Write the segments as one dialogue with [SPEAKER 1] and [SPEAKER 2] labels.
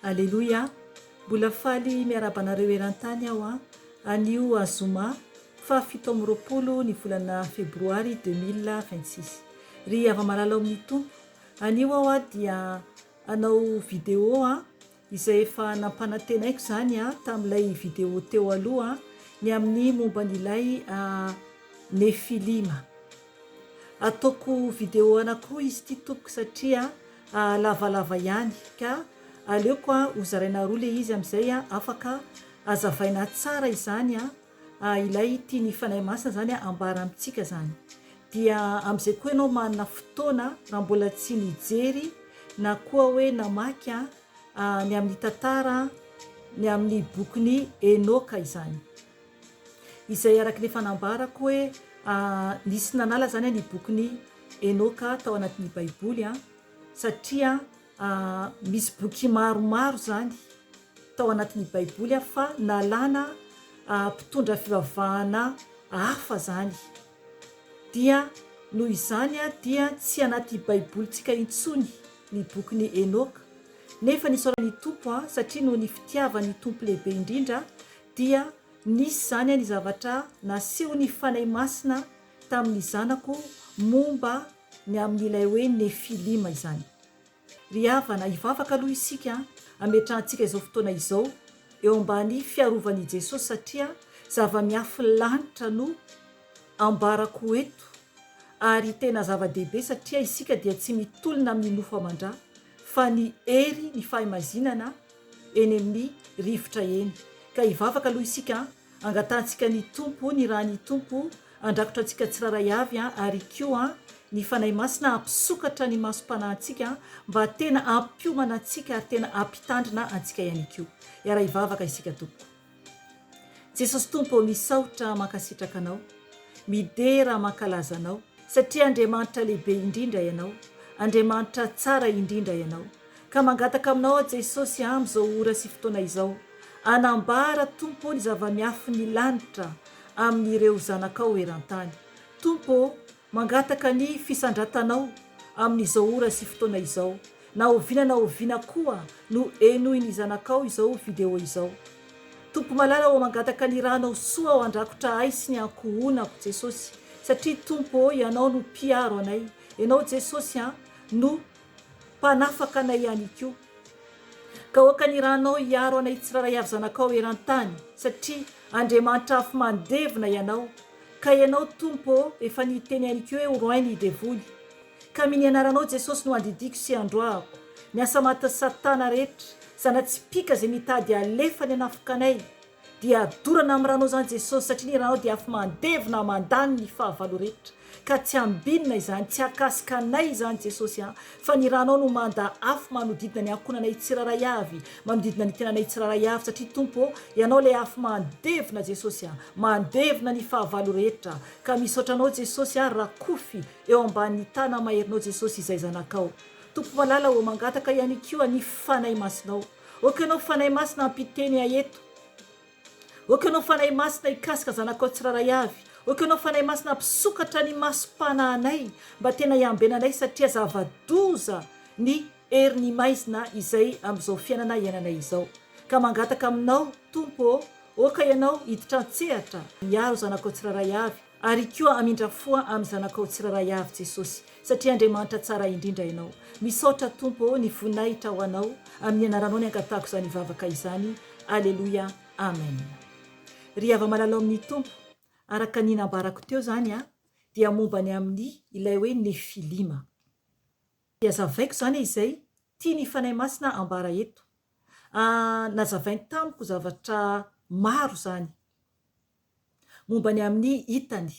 [SPEAKER 1] Aleloia! Mbola faly miarahaba anareo eran-tany aho an! Anio zoma faha 27 ny volana febroary 2026. Ry hava-malala ao amin'ny Tompo, anio aho an dia hanao vidéo an, izay efa nampanantenaiko izany an tamin'ilay vidéo teo aloha an, ny amin'ny momba an'ilay Nefilima. Ataoko vidéo anankiroa izy ity tompoko satria lavalava ihany ka aleoko ho zaraina roa le izy amin'izay afaka azavaina tsara izany ilay tian'ny Fanahy Masina izany ambara amintsika izany. Dia amin'izay koa ianao manana fotoana raha mbola tsy nijery na koa hoe namaky ny amin'ny tantara ny amin'ny bokin'i Enoka izany. Izay araka ny efa nambarako hoe nisy nanala izany ny bokin'i Enoka tao anatin'ny Baiboly satria misy boky maromaro izany tao anatin'ny Baiboly fa nalana mpitondra fivavahana hafa izany. Dia noho izany dia tsy anaty Baibolintsika intsony ny bokin'i Enoka. Nefa nisaoran'ny Tompo satria noho ny fitiavan'ny Tompo lehibe indrindra dia nisy izany ny zavatra nasehon'ny Fanahy Masina tamin'ny zanako momba ny amin'ilay hoe Nefilima izany. Ry havana, hivavaka aloha isika hametrahantsika izao fotoana izao eo ambany fiarovan'i Jesosy satria zava-miafy lanitra no ambarako eto ary tena zava-dehibe satria isika dia tsy mitolona amin'ny nofo aman-dra fa ny hery ny fahimazinana eny amin'ny rivotra eny. Ka hivavaka aloha isika an, angatahantsika ny Tompo, ny ràn'ny Tompo handrakotra antsika tsirairay avy an, ary koa ny Fanahy Masina hampisokatra ny masom-panahintsika mba tena hampiomana antsika ary tena hampitandrina antsika ihany koa. Hiara-hivavaka isika tompoko. Jesosy Tompo ô misaotra mankasitraka Anao, midera mankalaza Anao, satria Andriamanitra lehibe indrindra Ianao, Andriamanitra tsara indrindra Ianao. Ka mangataka Aminao aho Jesosy amin'izao ora sy fotoana izao, anambara Tompo ô ny zava-miafin'ny lanitra amin'ireo zanakao eran-tany. Tompo ô, Mangataka ny fisandratanao amin'izao ora sy fotoana izao, na oviana na oviana koa no henoin'ny zanakao izao video izao. Tompo malala ô mangataka ny ranao soa aho handrakotra ahy sy ny ankohonako Jesosy satria Tompo ô Ianao no mpiaro anay, Ianao Jesosy an no mpanafaka anay ihany koa. Ka aoka ny ranao hiaro anay tsirairay avy zanakao eran-tany satria Andriamanitra afo mandevona Ianao Ka Ianao Tompo ô efa niteny ihany koa hoe horoahy ny devoly. Ka miny anaranao Jesosy no andidiako sy androahako ny asa matin'i satana rehetra, zana-tsipìka izay mitady alefa ny hanafoka anay, dia adorana amin'ny ranao izany Jesosy satria ny ranao dia afo mandevona mandany ny fahavalo rehetra ka tsy ambinina izany, tsy hakasika anay izany Jesosy an, fa ny ranao no manda afo manodidina ny ankohonanay tsirairay avy, manodidina ny tenanay tsirairay avy satria Tompo ô Ianao ilay afo mandevona Jesosy an, Mandevona ny fahavalo rehetra ka misaotra anao Jesosy a rakofy eo ambany tana maherinao Jesosy izay zanakao Tompo malala ô mangataka ihany koa ny Fanahy Masinao ok ianao Fanahy Masina hampiteny ahy eto ok ianao Fanahy Masina hikasika zanakao tsirairay avy ok ianao Fanahy Masina hampisokatra ny masom-panahinay mba tena hiambenanay satria zava-doza ny herin'ny maizina izay amin'izao fiainana iainanay izao ka mangataka aminao Tompo ô Aoka ianao hiditra an-tsehatra hiaro zanakao tsirairay avy ary koa hamindra fo amin'ny zanakao tsirairay avy Jesosy satria Andriamanitra tsara indrindra ianao. Misaotra Tompo ô ny voninahitra ho anao amin'ny anaranao ny angatahako izany vavaka izany Aleloia Amen. Ry hava-malala ao amin'ny Tompo, araka ny nambarako teo izany dia momba ny amin'ny ilay hoe Nefilima. Dia azavaiko izany izay tian'ny Fanahy Masina ambara eto. Ah, nazavainy tamiko zavatra maro izany momba ny amin'ny hitany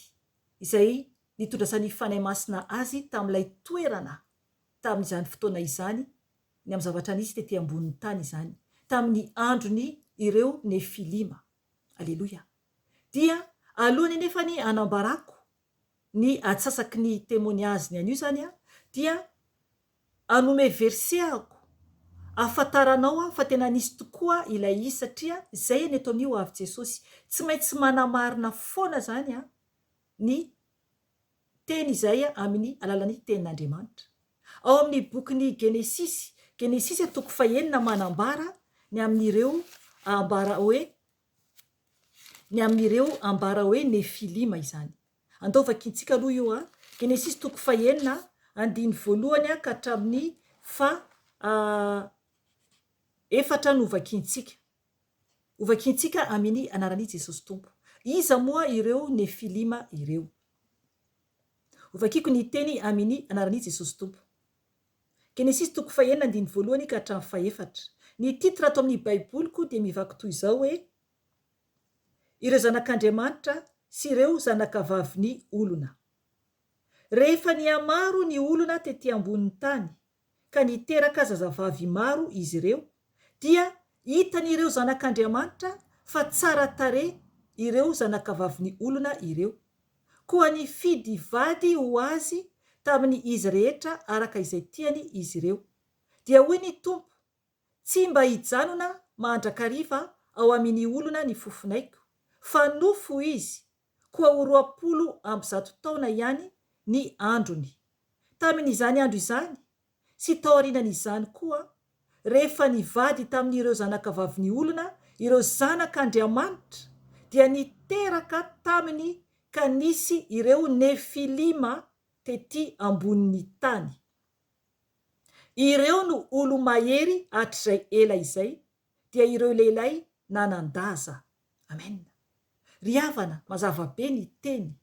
[SPEAKER 1] izay nitondrasan'ny Fanahy Masina azy tamin'ilay toerana tamin'izany fotoana izany, ny amin'ny zavatra nisy tety ambonin'ny tany izany, tamin'ny andron'ny ireo Nefilima. Aleloia. Dia alohan'ny anefa ny hanambarako ny atsasaky ny temoniaziny anio izany dia Hanome verset ako ahafantaranao aho fa tena nisy tokoa ilay izy satria izay anie eto anio avy Jesosy. Tsy maintsy manamarina foana izany ny teny izay amin'ny alalan'ny tenin'Andriamanitra. Ao amin'ny bokin'ny Genesisy Genesisy toko fahenina manambara ny amin'ireo ambara hoe ny amin'ireo ambara hoe Nefilima izany. Andao vakintsika aloha io a. Genesisy toko fahenina andininy voalohany ka hatramin'ny faha efatra no vakintsika. Hovakintsika aminy anaran'i Jesosy Tompo. Iza moa ireo Nefilima ireo? Hovakiko ny teny aminy anaran'i Jesosy Tompo. Genesisy toko fahenina andininy voalohany ka hatramin'ny fahefatra. Ny titre ato amin'ny Baiboliko dia mivaky toy izao hoe, Ireo zanak'Andriamanitra sy ireo zanakavavin'ny olona. Rehefa nihamaro ny olona tety ambonin'ny tany, ka niteraka zazavavy maro izy ireo, dia hitan'ireo zanak'Andriamanitra fa tsara tarehy ireo zanakavavin'ny olona ireo. Koa nifidy vady ho azy tamin'ny izy rehetra araka izay tiany izy ireo. Dia hoy ny Tompo, Tsy mba hijanona mandrakariva ao aminy olona ny fofonaiko, fa nofo izy, koa ho 120 taona ihany ny androny. Tamin' izany andro izany, sy taorianan' izany koa, rehefa nivady tamin' ireo zanakavavin' olona ireo zanak' Andriamanitra, dia niteraka taminy ka nisy ireo Nefilima tety ambonin' ny tany. Ireo no olo-mahery hatrizay ela izay, dia ireo lehilahy nanan-daza. Amen. Ry havana, mazava be ny teny.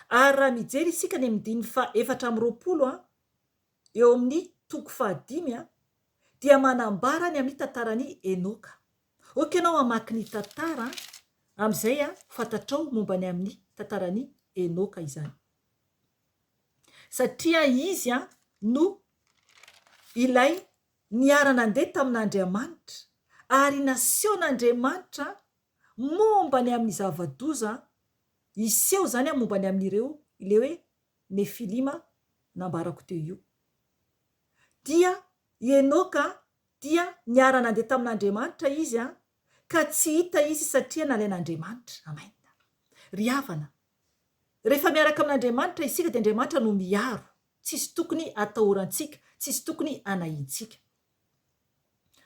[SPEAKER 1] Ary raha mijery isika ny amin'ny ndininy faha 24 an, eo amin'ny toko fahadimy an, dia manambara ny amin'ny tantaran'i Enoka. Ok ianao hamaky ny tantara an, amin'izay an, fantatrao momba ny amin'ny tantaran'i Enoka izany. Satria izy an no ilay niara-nandeha tamin'Andriamanitra ary nasehon'Andriamanitra momba ny amin'ny zava-doza hiseho izany momba ny amin'ireo ilay hoe Nefilima nambarako teo io. Dia i Enoka dia niara-nandeha tamin'Andriamanitra izy an, ka tsy hita izy satria nalain'Andriamanitra. Amen. Ry havana, Rehefa miaraka amin'Andriamanitra isika dia Andriamanitra no miaro, tsisy tokony atahorantsika, tsisy tokony anahintsika.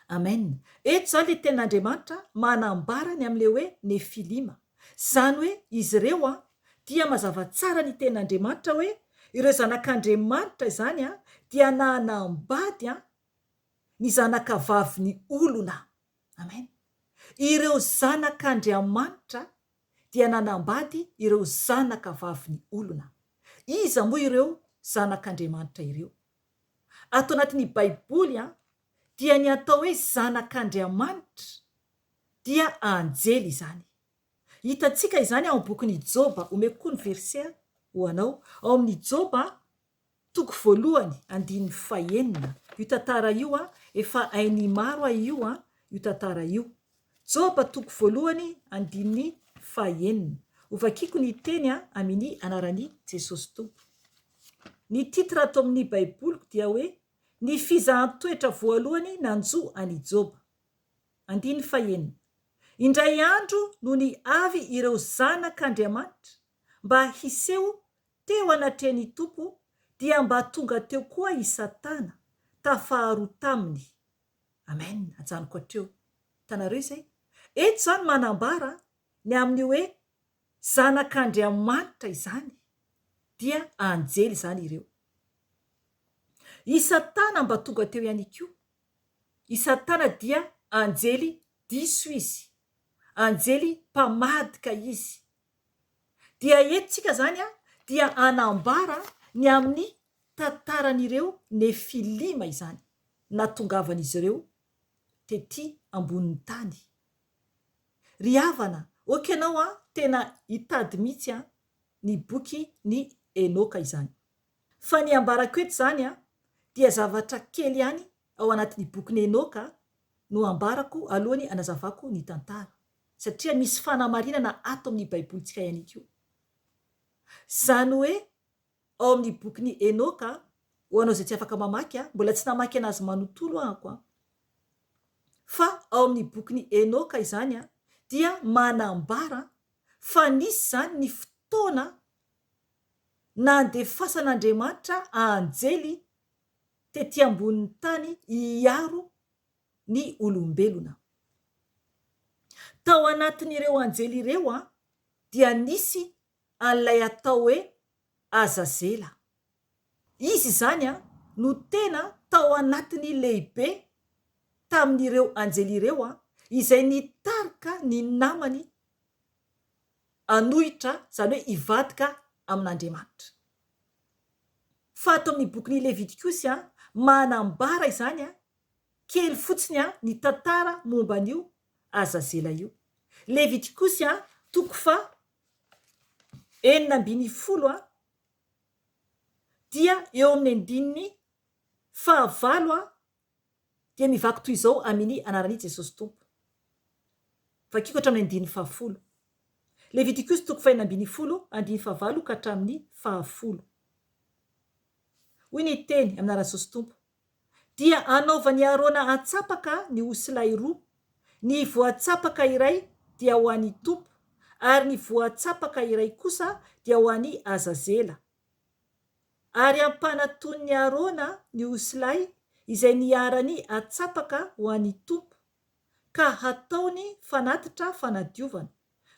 [SPEAKER 1] Amen. Eto izany ilay tenin'Andriamanitra manambara ny amin'ilay hoe Nefilima. Izany hoe izy ireo an, dia mazava tsara ny tenin'Andriamanitra hoe ireo zanak'Andriamanitra izany an, dia nanambady an, ny zanakavavin'ny olona. Amen. Ireo zanak'Andriamanitra dia nanambady ireo zanaka vavin'ny olona. Iza moa ireo zanak'Andriamanitra ireo? Ato anatin'ny Baiboly dia ny atao hoe zanak'Andriamanitra dia anjely izany. Hitantsika izany ao amin'ny bokin'i Joba, omeko koa ny verset ho anao, ao amin'ny Joba Toko voalohany, andininy fahenina. Io tantara io an, efa hain'ny maro ahy io an, io tantara io. Joba toko voalohany, andininy fahenina. Hovakiko ny teny an, amini anaran'i Jesosy Tompo. Ny titre ato amin'ny baiboliko dia hoe, Ny fizahan-toetra voalohany nanjo an'i Joba. Andininy fahenina. Indray andro nony avy ireo zanak'Andriamanitra mba hiseho Teo anatrehan'ny Tompo dia mba tonga teo koa i Satana, tafaharoa taminy. Amen, ajanoko hatreo. Hitanareo izay? Eto izany manambara ny amin'ny hoe zanak'Andriamanitra izany, dia anjely izany ireo. I Satana mba tonga teo ihany koa. I Satana dia anjely diso izy, anjely mpamadika izy. Dia eto tsika izany dia hanambara ny amin'ny tantaran'ireo Nefilima izany, nahatongavan'izy ireo tety ambonin'ny tany. Ry havana, ok ianao an, tena hitady mihitsy an, ny boky ny Enoka izany. Fa ny ambarako eto izany an, dia zavatra kely ihany ao anatin'ny bokin'i Enoka no ambarako alohan'ny hanazavako ny tantara. Satria misy fanamarinana ato amin'ny Baibolintsika ihany koa. Izany hoe ao amin'ny bokin'i Enoka, ho anao izay tsy afaka mamaky, mbola tsy namaky an'azy manontolo ahako an, fa ao amin'ny bokin'i Enoka izany dia manambara fa nisy izany ny fotoana nandefasan'Andriamanitra anjely. tety ambonin'ny tany hiaro ny olombelona. Tao anatin'ireo anjely ireo dia nisy an'ilay atao hoe Azazela. Izy izany no tena tao anatin'ny lehibe tamin'ireo anjely ireo izay nitarika ny namany hanohitra, izany hoe hivadika amin'Andriamanitra. Fa ato amin'ny bokin'ny Levitikosy, manambara izany kely fotsiny ny tantara momba an'io Azazela io. Levitikosy toko faha 16 dia eo amin'ny andininy fahavalo dia mivaky toy izao amini anaran'i Jesosy Tompo. Vakiko hatramin'ny andininy fahafolo. Levitikosy toko fahenina 16 andininy fahavalo ka hatramin'ny fahafolo. Hoy ny teny amin'ny anaran'i Jesosy Tompo, Dia hanaovan'i Arona antsapaka ny osilahy roa, ny voatsapaka iray dia ho an'ny Tompo, ary ny voatsapaka iray kosa dia ho an'i Azazela. Ary hampanatonin'i Arona ny osilahy izay niharan'ny atsapaka ho an'ny Tompo, ka hataony fanatitra fanadiovana.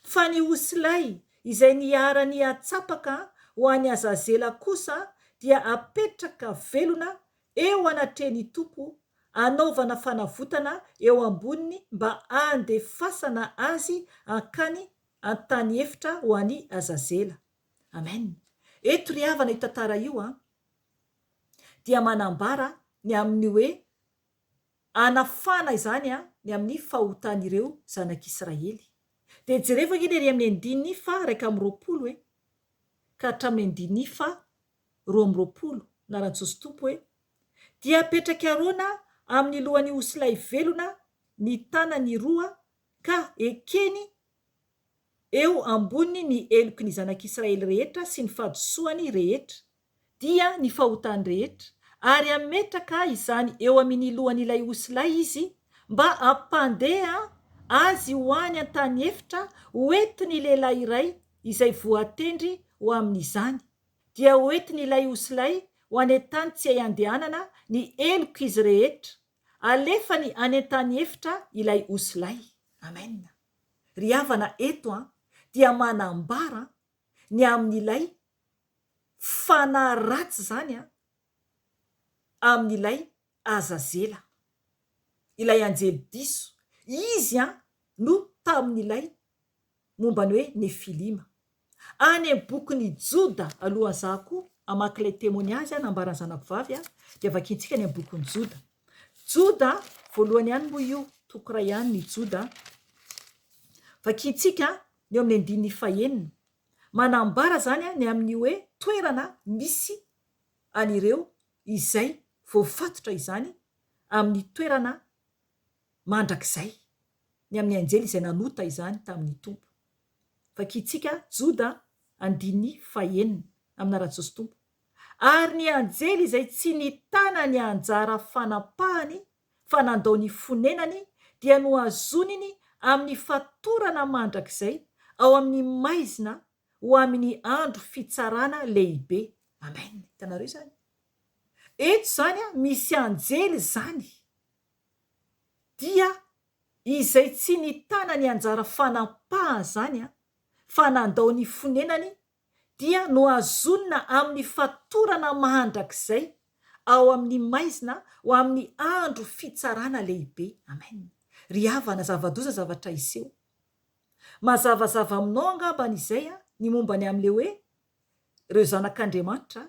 [SPEAKER 1] Fa ny osilahy izay niharan'ny atsapaka ho an'i Azazela kosa dia apetraka velona eo anatrehan'ny Tompo hanaovana fanavotana eo amboniny mba handefasana azy hankany an-tany efitra ho an'i Azazela. Amen. Eto ry havana io tantara io an, dia manambara ny amin'ny hoe hanafana izany ny amin'ny fahotan'ireo zanak'Israely. Dia jerevo ange ny ery amin'ny andininy faha 21 e, ka hatramin'ny andininy faha 22, anaran'i Jesosy Tompo e, Dia apetrak'i Arona amin'ny lohan'ny osilahy velona ny tanany roa ka ekeny eo amboniny ny heloky ny zanak'Israely rehetra sy ny fahadisoany rehetra, dia ny fahotany rehetra, ary hametraka izany eo amin' ny lohan' ilay osilahy izy, mba hampandeha azy ho any an-tany efitra hoentin' ny lehilahy iray izay voatendry ho amin' izany, dia hoentin' ilay osilahy ho any an-tany tsy hay andehanana ny helok' izy rehetra, alefany any an-tany efitra ilay osilahy. Amen. Ry havana eto an, dia manambara ny amin'ilay fanahy ratsy izany an, amin'ilay Azazela, ilay anjely diso, izy an no tamin'ilay momba ny hoe Nefilima. Any amin'ny bokin'i Joda, alohan'ny za koa hamaky ilay témoignage nambaran'ny zanako vavy dia vakintsika any amin'ny bokin'i Joda. Joda, voalohany ihany moa io, toko iray ihany ny Joda. Vakintsika ny eo amin'ny andininy fahenina. Manambara izany ny amin'ny hoe toerana misy an'ireo izay voafatotra izany amin'ny toerana mandrakizay, ny amin'ny anjely izay nanota izany tamin'ny Tompo. Vakintsika Joda andininy fahenina, amin'ny anaran'i Jesosy Tompo. Ary ny anjely izay tsy nitana ny anjara fanapahany fa nandao ny fonenany dia nohazoniny amin'ny fatorana mandrakizay ao amin'ny maizina ho amin'ny andro fitsarana lehibe. Amen. Hitanareo izany? Eto izany misy anjely izany dia izay tsy nitana ny anjara fanapahany izany fa nandao ny fonenany dia nohazonina amin'ny fatorana mandrakizay ao amin'ny maizina ho amin'ny andro fitsarana lehibe. Amen. Ry havana, zava-doza zavatra hiseho. Mazavazava aminao angambany izay ny momba ny amin'ilay hoe ireo zanak'Andriamanitra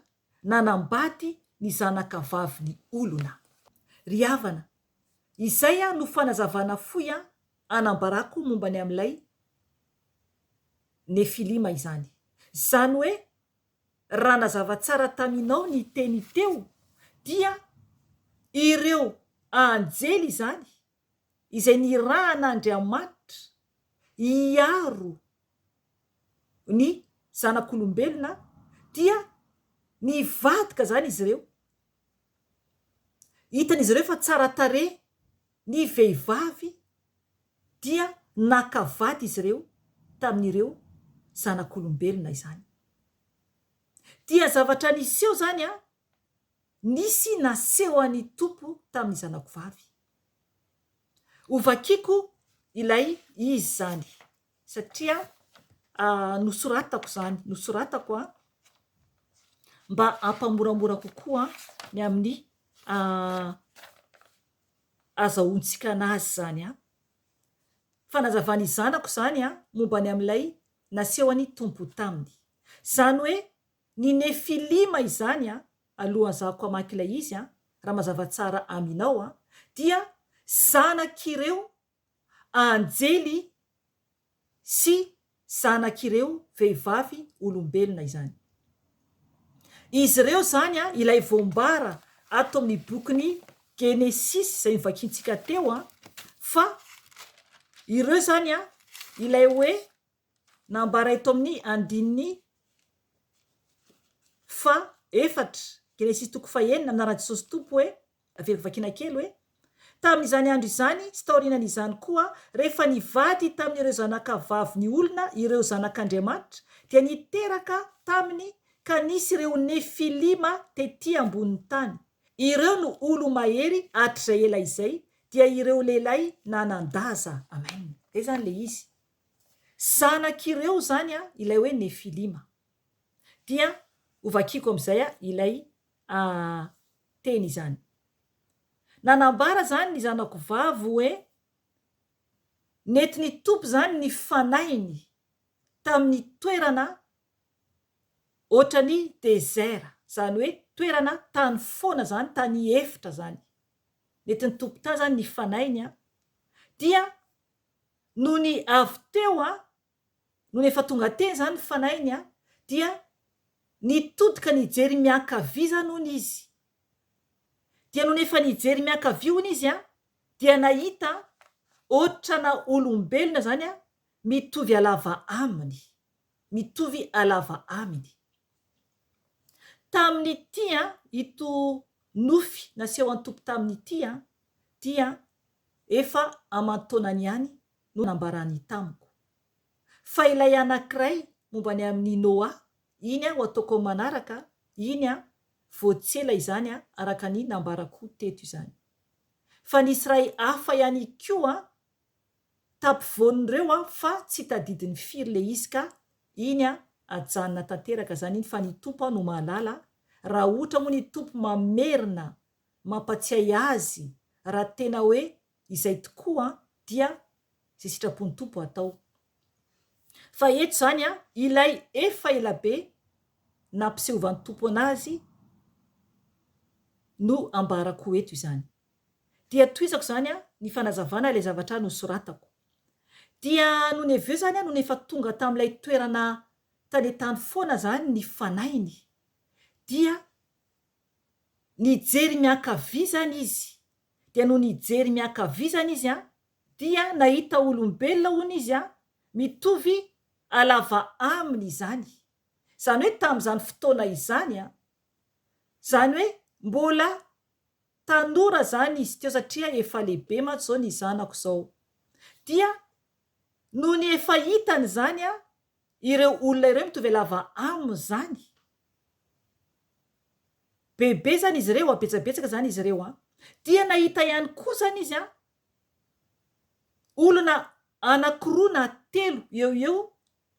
[SPEAKER 1] nanambady ny zanakavavin'ny olona. Ry havana, izay no fanazavana fohy anambarako momba ny amin'ilay Nefilima izany. Izany hoe raha nazava tsara taminao ny teny teo dia ireo anjely izany izay nirahan'Andriamanitra hiaro ny zanak'olombelona dia nivadika izany izy ireo. Hitan'izy ireo fa tsara tarehy ny vehivavy dia naka vady izy ireo tamin'ireo zanak'olombelona izany. Dia zavatra niseho izany an, nisy nasehon'ny Tompo tamin'ny zanako vavy. Hovakiko ilay izy izany satria nosoratako izany, nosoratako mba hampamoramora kokoa ny amin'ny azahoantsika anazy izany an. Fanazavan'ny zanako izany momba ny amin'ilay nasehon'ny Tompo taminy. Izany hoe ny Nefilima izany an, alohan'zako hamaky ilay izy an, raha mazava tsara aminao an, dia zanak'ireo anjely sy zanak'ireo vehivavy olombelona izany. Izy ireo izany an, ilay voambara ato amin'ny bokin'ny Genesisy izay novakintsika teo an, fa ireo izany an, ilay hoe Nambara eto amin'ny andininy faha efatra, Genesisy toko fahenina, amin'ny anaran'i Jesosy Tompo hoe, averiko vakiana kely hoe, Tamin'izany andro izany sy taorianan'izany koa, rehefa nivady tamin'ireo zanakavavin'ny olona ireo zanak'Andriamanitra, dia niteraka taminy ka nisy ireo Nefilima tetỳ ambonin'ny tany. Ireo no olo-mahery hatrizay ela izay, dia ireo lehilahy nanan-daza. Amen. Izay izany ilay izy. Zanak'ireo izany ilay hoe Nefilima. Dia hovakiko amin'izay ilay teny izany. Nanambara izany ny zanako vavy hoe nentin'ny Tompo izany ny fanahiny tamin'ny toerana ohatran'ny désert, izany hoe toerana tany foana izany, tany efitra izany. Nentin'ny Tompo tany izany ny fanahiny dia Nony avy teo an, nony efa tonga teny izany ny fanahiny an, dia nitodika nijery miankavia izany hono izy. Dia nony efa nijery miankavia hono izy an, dia nahita ohatrana olombelona izany an, mitovy halava aminy, mitovy halava aminy. Tamin'ity an, ito nofy nasehon'ny Tompo tamin'ity an, dia efa aman-taonany ihany no nambarany tamiko. Fa ilay anankiray momba ny amin'i Noa, iny ho ataoko amin'ny manaraka, iny vao tsy ela izany araka ny nambarako teto izany. Fa nisy iray hafa ihany koa tampovoan'ireo fa tsy tadidiny firy ilay izy ka iny ajanona tanteraka izany iny fa ny Tompo no mahalala, raha ohatra moa ny Tompo mamerina mampatsiahy azy raha tena hoe izay tokoa dia izay sitrapon'ny Tompo atao. Fa eto izany ilay efa elabe nampisehovan'ny Tompo anazy no ambarako eto izany. Dia tohizako izany ny fanazavana ilay zavatra nosoratako. Dia nony avy eo izany nony efa tonga tamin'ilay toerana tany an-tany foana izany ny fanahiny dia Nijery miankavia izany izy. Dia nony nijery miankavia izany izy an, dia nahita olombelona hono izy an, mitovy halava aminy izany. Izany hoe tamin'izany fotoana izany an, izany hoe mbola tanora izany izy teo satria efa lehibe mantsy izao ny zanako izao. Dia nony efa hitany izany an, ireo olona ireo mitovy halava aminy izany, Bebe zany izy ireo a, betsabetsaka zany izy ireo a. Dia nahita ihany koa zany izy a, olona anakiroa na telo eo ho eo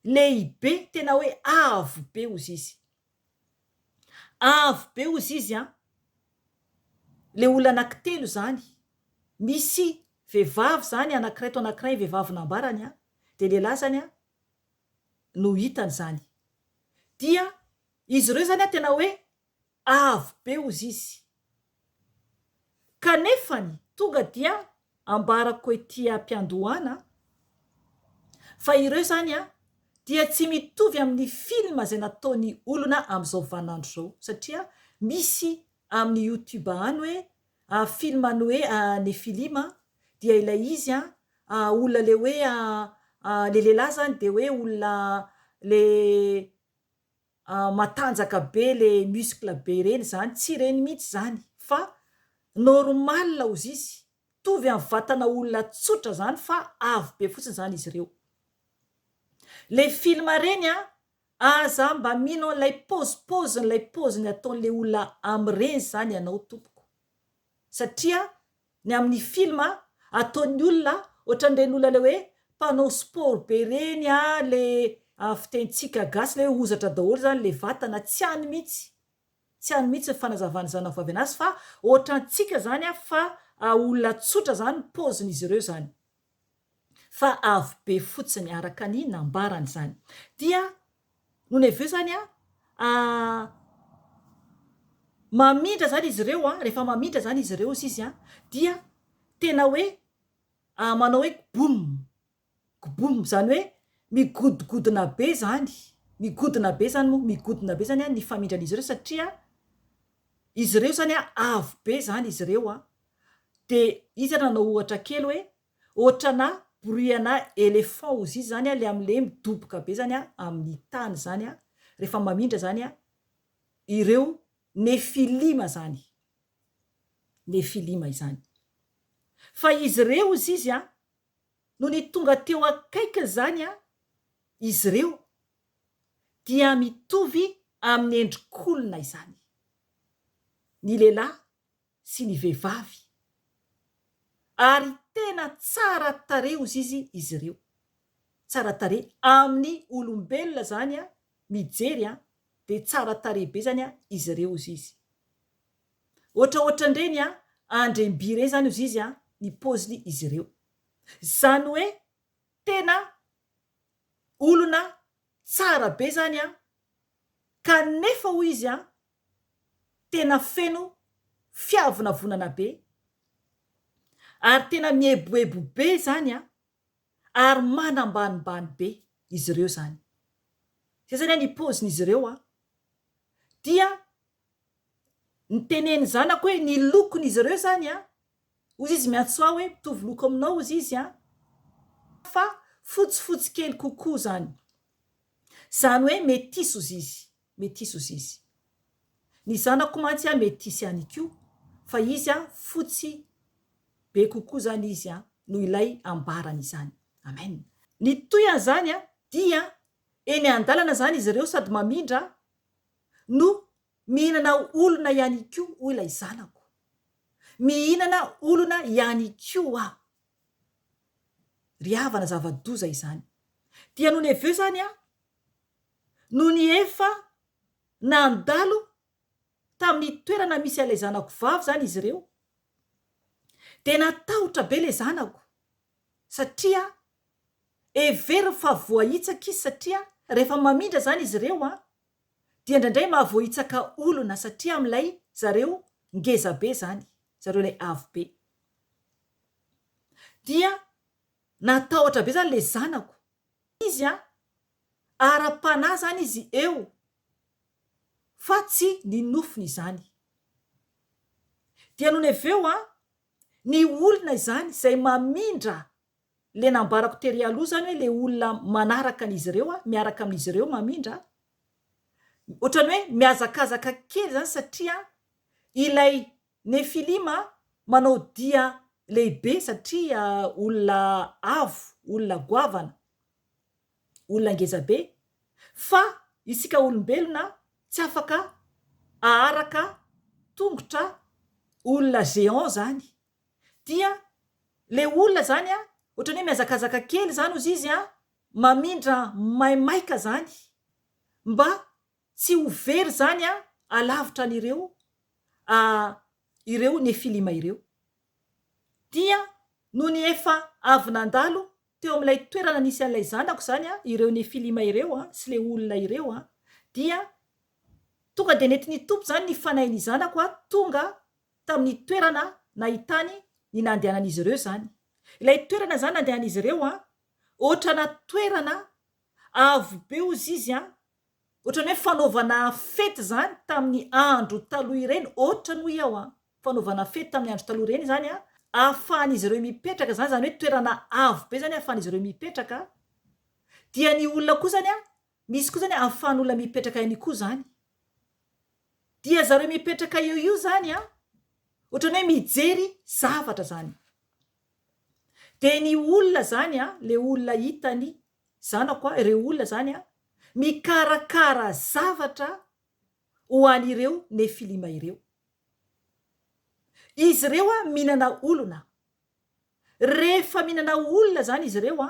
[SPEAKER 1] lehibe tena hoe avo be hozy izy. Avo be hozy izy a, le olona anankitelo zany, misy vehivavy zany anakiray to anakiray vehivavy nambarany a, de lehilahy zany a no hitany zany. Dia Izy ireo izany tena hoe avo be hozy izy. Kanefany tonga dia ambarako ety am-piandohana fa ireo izany dia tsy mitovy amin'ny film izay nataon'ny olona amin'izao vaninandro izao satria misy amin'ny youtube any hoe film ny hoe Nefilima dia ilay izy olona le hoe le lehilahy izany dia hoe olona le matanjaka be le muscle be ireny zany, tsy ireny mihitsy zany fa normal ozizy, mitovy amin'ny vatana olona tsotra zany fa avo be fotsiny zany izy ireo. Le film reny an! Aza mba mino an'ilay paozipaozin'ilay paoziny ataon'ilay olona amin'ireny izany ianao tompoko. Satria ny amin'ny film ataon'ny olona ohatran'ireny olona ilay hoe mpanao sport be ireny a, le fitenintsika gasy ilay hoe hozatra daholo izany ilay vatana, tsy any mihitsy, tsy any mihitsy ny fanazavan'ny zanako vavy anazy fa ohatrantsika izany a fa olona tsotra izany ny paozin'izy ireo izany. Fa avo be fotsiny araka ny nambarany izany. Dia nony avy eo izany an, mamindra izany izy ireo an, rehefa mamindra izany izy ireo hozy izy an, dia tena hoe manao hoe kboum, kboum, izany hoe migodogodona be izany, migodona be izany moa, migodona be izany an ny famindran'izy ireo satria izy ireo izany an avo be izany izy ireo an, dia izy ary nanao ohatra kely hoe Ohatrana bruit ana elephant ozy izy zany a le amle midoboka be zany a amin'ny tany zany a rehefa mamindra zany a ireo nefilima zany nefilima izany fa izy ireo ozy izy a nony tonga teo akaikiny zany a izy ireo dia mitovy amin'ny endrik'olona izany ny lehilahy sy ny vehivavy ary tena tsara tarehy ozizy izy ireo, tsara tarehy amin'ny olombelona zany a mijery a de tsara tarehy be zany a izy ireo ozizy, ohatraohatran'ireny a andriamby ireny zany ozizy a ny paoziny izy ireo, zany hoe tena olona tsara be zany a kanefa hoy izy a tena feno fiavonavonana be ary tena mieboebo be izany an, ary manambanimbany be izy ireo izany. Izay izany an ny paozin'izy ireo an, dia nitenen'ny zanako hoe ny lokon'izy ireo izany an, hozy izy miantso ahy hoe mitovy loko aminao hozy izy an, fa fotsifotsy kely kokoa izany, izany hoe metisy hozy izy. Metisy ozy izy. Ny zanako mantsy an metisy ihany koa fa izy an fotsy be kokoa zany izy an noho ilay ambarany izany. Amen. Ny tohiny zany an dia eny andalana zany izy ireo sady mamindra no mihinana olona ihany koa hoy ilay zanako. Mihinana olona ihany koa aho. Ry havana zava-doza izany. Dia nony avy eo zany an Nony efa nandalo tamin'ny toerana misy an'ilay zanako vavy izany izy ireo, dia natahotra be ilay zanako satria heveriny fa voahitsaka izy satria rehefa mamindra izany izy ireo an, dia indraindray mahavoahitsaka olona satria amin'ilay zareo ngeza be izany, zareo ilay avo be. Dia natahotra be izany ilay zanako. Izy an, ara-panahy zany izy eo fa tsy ny nofony izany. Dia nony avy eo an, ny olona izany izay mamindra le nambarako tery aloha zany hoe le olona manaraka an'izy ireo an, miaraka amin'izy ireo mamindra, ohatran'ny hoe mihazakazaka kely zany satria ilay Nefilima manao dia lehibe satria olona avo, olona goavana, olona ngezabe, fa isika olombelona tsy afaka aharaka tongotra olona géant zany, dia le olona zany an, ohatran'ny hoe mihazakazaka kely zany ozy izy an, mamindra maimaika zany mba Tsy ho very izany alavitra an'ireo ireo Nefilima ireo. Dia nony efa avy nandalo teo amin'ilay toerana nisy an'ilay zanako izany ireo Nefilima ireo sy ilay olona ireo, dia tonga dia nentin'ny Tompo izany ny fanahin'ny zanako tonga tamin'ny toerana nahitany ny nandehanan'izy ireo izany. Ilay toerana izany nandehanan'izy ireo, ohatrana toerana avo be hozy izy an, Ohatran'ny hoe fanaovana fety izany tamin'ny andro taloha ireny, ohatrany hoy aho an, fanaovana fety tamin'ny andro taloha ireny izany an, ahafahan'izy ireo mipetraka izany, izany hoe toerana avo be izany ahafahan'izy ireo mipetraka, dia ny olona koa izany an, misy koa izany ahafahan'olona mipetraka ihany koa izany. Dia zareo mipetraka eo io izany an, ohatran'ny hoe mijery zavatra izany. Dia ny olona izany an, ilay olona hitany zanako a, ireo olona izany a, Mikarakara zavatra ho an'ireo Nefilima ireo. Izy ireo mihinana olona. Rehefa mihinana olona izany izy ireo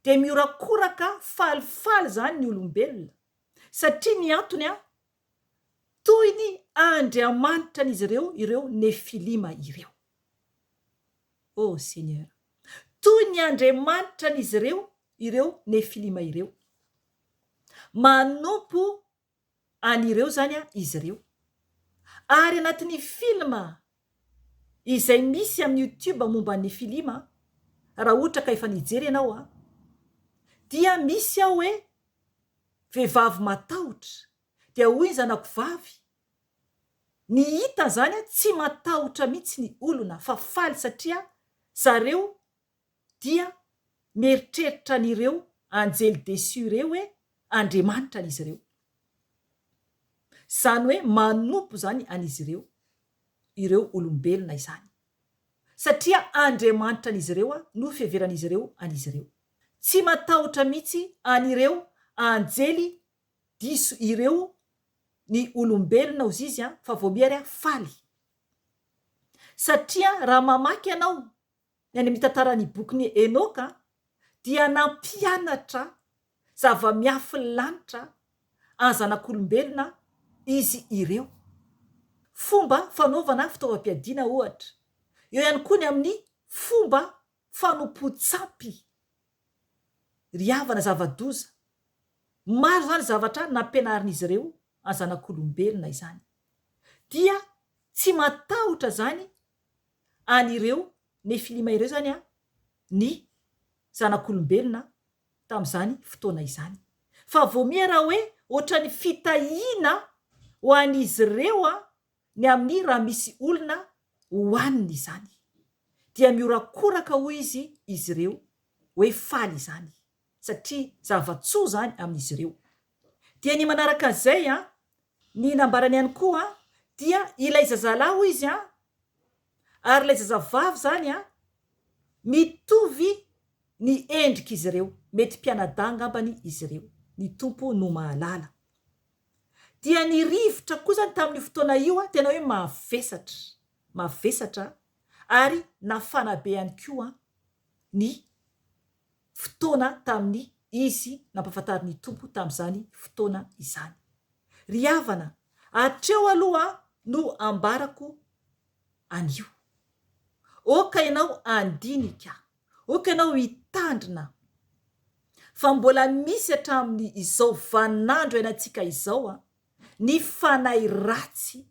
[SPEAKER 1] dia mihorakoraka falifaly izany ny olombelona. Satria ny antony toy ny andriamanitra an'izy ireo ireo Nefilima ireo. Oh Seigneur! Toy ny andriamanitra an'izy ireo ireo Nefilima ireo. Manompo an'ireo izany izy ireo. Ary anatin'ny film izay misy amin'ny youtube momba ny Nefilima, raha ohatra ka efa nijery ianao, dia misy ao hoe vehivavy matahotra, dia hoy ny zanako vavy, ny hita zany tsy matahotra mihitsy ny olona fa faly satria zareo dia mieritreritra an'ireo anjely deçu ireo hoe Andriamanitra an'izy ireo. Izany hoe manompo izany an'izy ireo ireo olombelona izany. Satria Andriamanitra an'izy ireo no fiheveran'izy ireo an'izy ireo. Tsy matahotra mihitsy an'ireo anjely diso ireo ny olombelona ozizy an, fa vao miha ary aho faly. Satria raha mamaky ianao ny any amin'ny tantaran'ny bokin'i Enoka dia nampianatra zava-miafin'ny lanitra an'ny zanak'olombelona izy ireo. Fomba fanaovana fitaovam-piadiana ohatra. Eo ihany koa ny amin'ny fomba fanompoan-tsampy. Ry havana zava-doza. Maro izany zavatra nampianarin'izy ireo an'ny zanak'olombelona izany. Dia tsy matahotra izany an'ireo Nefilima ireo izany ny zanak'olombelona tamin'izany fotoana izany. Fa vao miha raha hoe ohatran'ny fitahiana ho an'izy ireo ny amin'ny raha misy olona hohaniny izany. Dia mihorakoraka hoy izy izy ireo hoe faly izany satria zava-tsoa izany amin'izy ireo. Dia ny manaraka an'izay an, ny nambarany ihany koa dia ilay zazalahy hoy izy an, ary ilay zazavavy izany an, mitovy ny endrik'izy ireo, mety mpianadahy angambany izy ireo, ny Tompo no mahalala. Dia ny rivotra koa izany tamin'io fotoana io tena hoe mavesatra, mavesatra ary nafana be ihany koa ny fotoana tamin'ny izy nampahafantarin'ny Tompo tamin'izany fotoana izany. Ry havana, hatreo aloha no ambarako anio. Aoka ianao handinika. Aoka ianao hitandrina fa mbola misy hatramin'ny izao vaninandro iainantsika izao ny fanahy ratsy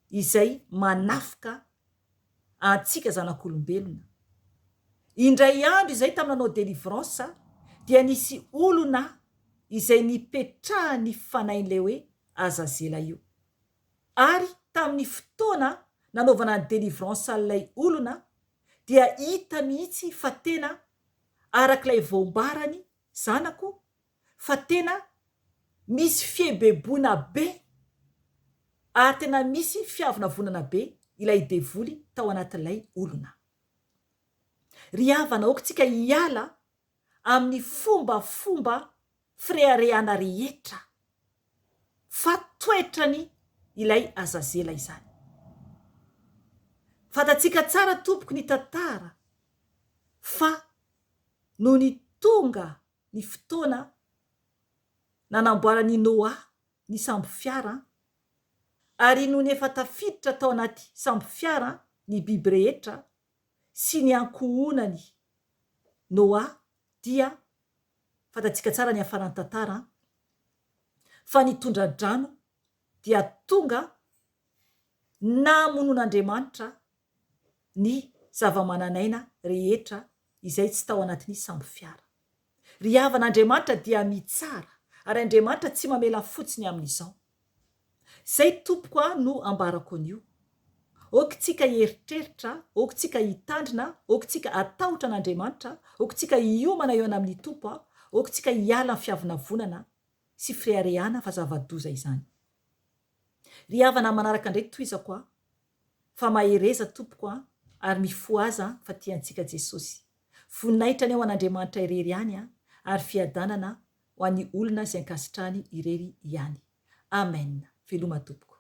[SPEAKER 1] izay manafika antsika zanak'olombelona. Indray andro izay tamin'ny nanao délivrance dia nisy olona izay nipetrahan'ny fanahin'ilay hoe Azazela io. Ary tamin'ny fotoana nanaovana ny délivrance an'ilay olona dia hita mihitsy fa tena arak'ilay voambarany zanako fa tena misy fiebeboana be ary tena misy fiavonavonana be ilay devoly tao anatin'ilay olona. Ry havana aoka tsika hiala amin'ny fombafomba fireharehana rehetra fa toetrany ilay Azazela izany. Fantatsika tsara tompoko ny tantara fa nony tonga ny fotoana nanamboaran'i Noa ny sambo fiara ary nony efa tafiditra tao anaty sambo fiara ny biby rehetra sy ny ankohonany Noa dia fantatsika tsara ny hafaran'ny tantara an, fa ny tondra-drano dia tonga namonoan'Andriamanitra ny zava-manan'aina rehetra izay tsy tao anatin'ny sambo fiara. Ry havana, Andriamanitra dia mitsara, ary Andriamanitra tsy mamela fotsiny amin'izao. Zay tompoko a no ambarako anio. Ok tsika hieritreritra, ok tsika hitandrina, ok tsika hatahotra an'Andriamanitra, ok tsika hiomana eo amin'ny Tompo a, ok tsika hiala amin'ny fiavonavonana sy fireharehana fa zava-doza izany. Ry havana manaraka indray tohizako a, fa mahereza tompoko a, ary mifohaza fa tia antsika Jesosy. Voninahitra anie ho an'Andriamanitra irery ihany a, ary fiadanana. ho an'ny olona izay ankasitrahany irery ihany. Amen. Veloma tompoko.